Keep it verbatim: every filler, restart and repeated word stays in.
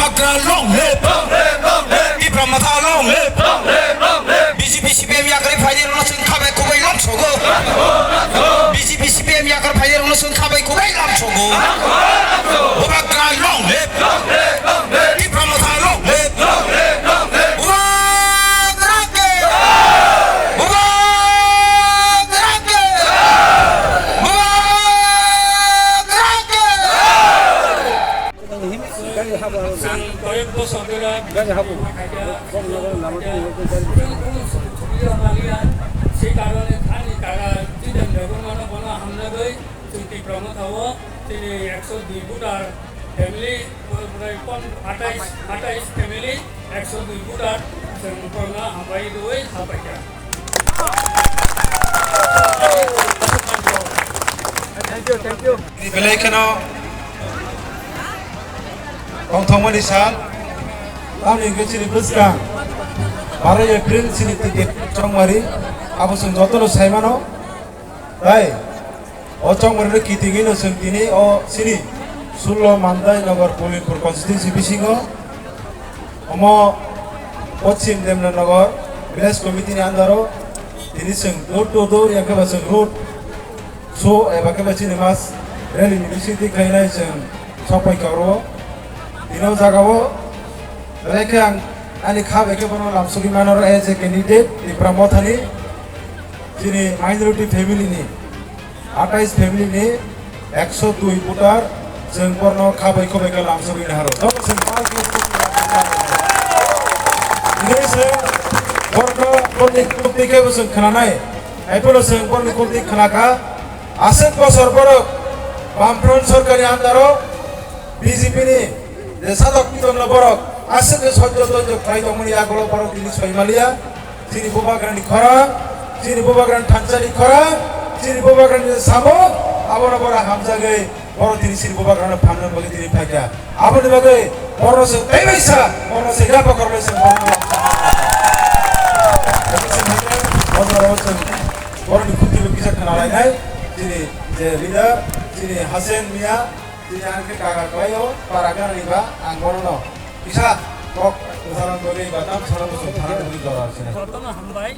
Bubagra long live! Tipra Motha long live! B J P C P M yakarwi phaidi rwno chwng khabai kubai lamsogo. B J P C P M yakarwi phaidi rwno chwng khabai kubai lamsogo. Bubagra long live! Tipra Motha long live! Bubagra ke! Bubagra ke! Bubagra ke! Chwng koyek bosor dhora bini khaikha, chwng kuno sujuk subidah maliya, se karone thani kaka Jiten Debbarmano bono hamnagwi chwng Tipra Motha o chini ekso dui voter family, prai pon-, atais, atais family, ekso dui voter chwng bono hambai rwui hapaikha. Thank you, thank you. Belai kheno tongthokmani sal, tamni hwnkhe chini bwskang baro April chini ticket chongmari, abo chwng jotono saimano. Tai o chongmari no kitingino chwng tini o chini sullo Mandai Nagar Polingpur constituency bisingo omo Poschim Demnanagar village committee ni under o tini chwng door to door ya khe ba chwng road show eba khe ba chini mass rally ni bisingtwi khlainai chwng sokpai kha oro. Tini o jaga o belai khe ang ani kha bai khe bono lamsogwi mano oro as a candidate Tipra Mothani chini minority family ni atais family ni ekso dui voter chwng borno khabai khobai khe lamsogwi naharo. Tamo chwng pal khe Bini se borno borni kulti khe bo chwng khnanai. Haiphano chwng borni kulti khnakha. Aswk bosor borok Bamfront sorkarni under o B J P ni je sadok piton no borok aswk je sojjo dojjo khlai tongmani yagulo borok tini soi maliya. Chini bubagrani khorang, chini bubagrani thansani khorang, chini bubagrani samung, abono bora hamjagwi, boro tini chini bubagrano phamna bagwi tini phaikha. Aboni bagwi boro se teibaisa, boro se yapakorbai se boro. Boro se boroni khuti kisa khna lainai, chini je leader, chini Hasen Mia, chini ang khe kaga khlaio, para ganani ba, ang bono no kisa kok sana bagwi ba tam sana bagwi thana bagwi jora sina. Jotono hambai.